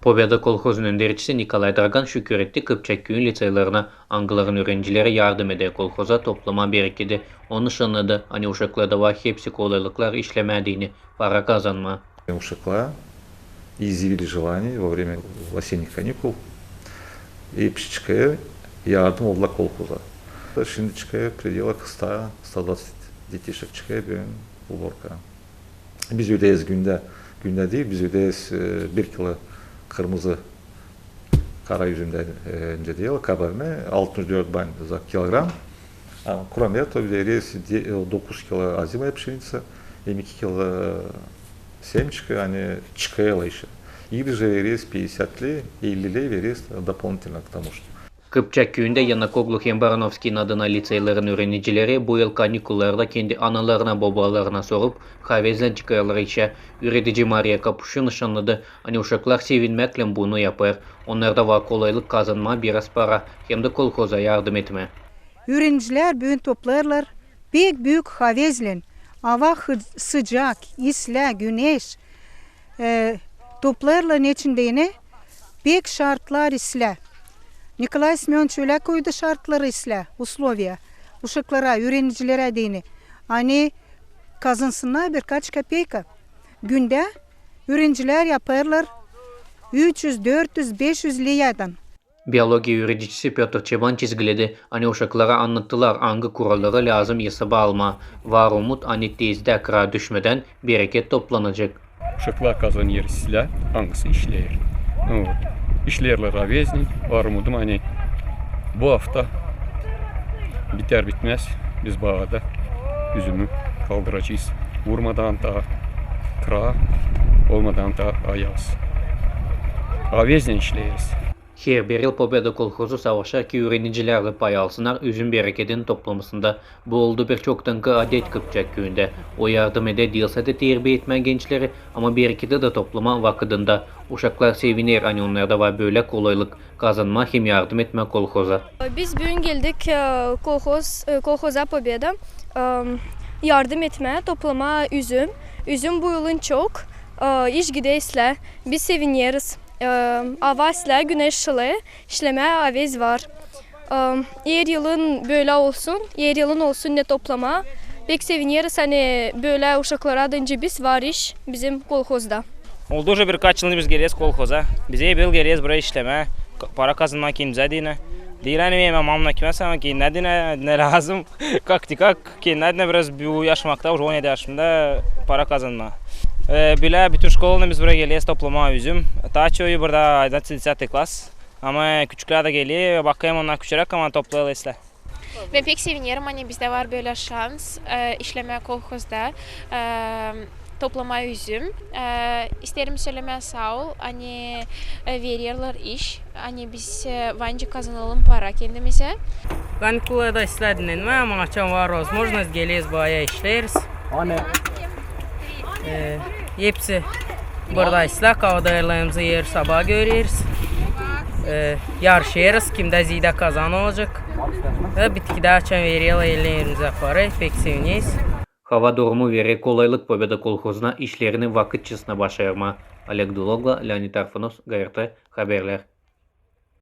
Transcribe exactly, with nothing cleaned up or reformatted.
Pobeda kolhozun öndercisi Nikolay Dragan şükür etti Kıpçak küüyün liţeylerine, angıların üürencileri yardım eder kolhoza toplamaa berekedi. O nışannadı, ani uşaklarda var hepsi kolaylıklar işlemää deyni, para kazanmaa. Uşaklar изъявили желание во время осенних каникул, hepsi çıkêr, yardım olêrlar kolhoza. Şindi çıkêr в пределах ста, ста двадцать детишек çıkêr büün uborka. Biz ödeeriz gündä, gündä diil, biz ödeeriz, e, bir kilo kırmızı kara üzümdän, e, öncä diil, kabarne, altmış dört бань за килограмм. Ama кроме этого vereriz de-, e, dokuz kilo озимая пшеница, yirmi iki kilo семечка, ani çıkêrlar işä. İi bir же vereriz пятьдесят ли, elli ли vereriz дополнительно к тому, что. Kıpçak küüyündä Yanakoglu hem Baranovskiyin adına liţeylerin üürenicileri bu yıl kanikullarda kendi analarına, bobalarına sorup, havezlän çıkêrlar işä. Üüredici Mariya Kapuşçu nışannadı, ani uşaklar sevinmäklän bunu yapêr. Onnarda var kolaylık kazanmaa biraz para hem dä kolhoza yardım etmää. Üürenicilär büün toplêêrlar pek büük havezlän. Ava hı-, sıcak, islää, güneş. E, toplêêrlar neçin deyni, pek şartlar islää. Nikolay Semönıç ölä koydu şartları islää, условия, uşaklara, üürenicilerä deyni, ani kazansınnar birkaç kopeyka. Gündä üürenicilär yapêrlar üç üz, dört üz, beş üz leyädän. Biologiya üüredicisi Pötr Çeban çizgiledi, ani uşaklara annattılar, angı kuralları lääzım esaba almaa. Var umut, ani tezdä kıra düşmedän bereket toplanacek. Uşaklar kazanêr islää, angısı işleer. Вот. İşleerlär avezneyin. Var umudum, ani bu afta bitär-bitmäz biz baada üzümü kaldıracez. Vurmadan taa kıra, olmadan taa ayaz. Avezneyin işleeriz. Herbir yıl Pobeda kolhozu savaşêr, ki üürenicilär dä pay alsınnar üzüm berekedin toplamasında. Bu oldu bir çoktankı adet Kıpçak küüyündä. O yardım eder diil sade terbiya etmää gençleri, ama berekedi dä toplamaa vakıdında. Uşaklar seviner, ani onnarda var bölä kolaylık kazanmaa hem yardım etmää kolhoza. Biz büün geldik, e, kolhoz, e, kolhoza Pobeda, e, yardım etmää, toplamaa üzüm. Üzüm bu yılın çok, e, iş gider islää. Biz sevineriz. E, ava islää, güneş şılêêr, işlemää avez var. E, er yılın bölä olsun, er yılın olsun ne toplamaa. Pek sevineriz, ani bölä uşaklara deyni biz var iş bizim kolhozda. Oldu уже birkaç yıl biz geleriz kolhoza. Biz er yıl geleriz buraya işlemää, ka-, para kazanmaa kendimizä deyni. Diil ani benim mamamnan kimsä, ama kendimä deyni ne lääzım. Как-никак, kendimä deyni biraz bu yaşamakta, уже on edi yaşımda para kazanmaa. E, bölä bütün şkolanı biz buraya geleriz toplamaa üzüm. Taa çoyu burada одиннадцатый, десятый класс. Ama küçüklär dä geler, bakêrım, onnar küçüräk, ama toplêêrlar islää. Bän pek sevinerim, ani bizdä var bölä şans, e, işlemää kolhozda, e, toplamaa üzüm. E, isteerim sölemää saa ol, ani, e, vererlär iş, ani biz, e, var nicä kazanalım para kendimizä. Kanikullarda islää dinnenmää, ama açan var возможность, geleriz baaya işleeriz. E, hepsi burada islää, kadarlarımızı ersäbaa göreriz. E, yarışêrız, kimdä ziiydä kazanacek. E, bitkidä açan vererlär ellerimizä para, pek sevineriz. Hava durumu verer kolaylık Pobeda kolhozuna işlerini vakıtçasına başarmaa. Oleg Dulogla, Leonid Arfanos, GRT Haberlär.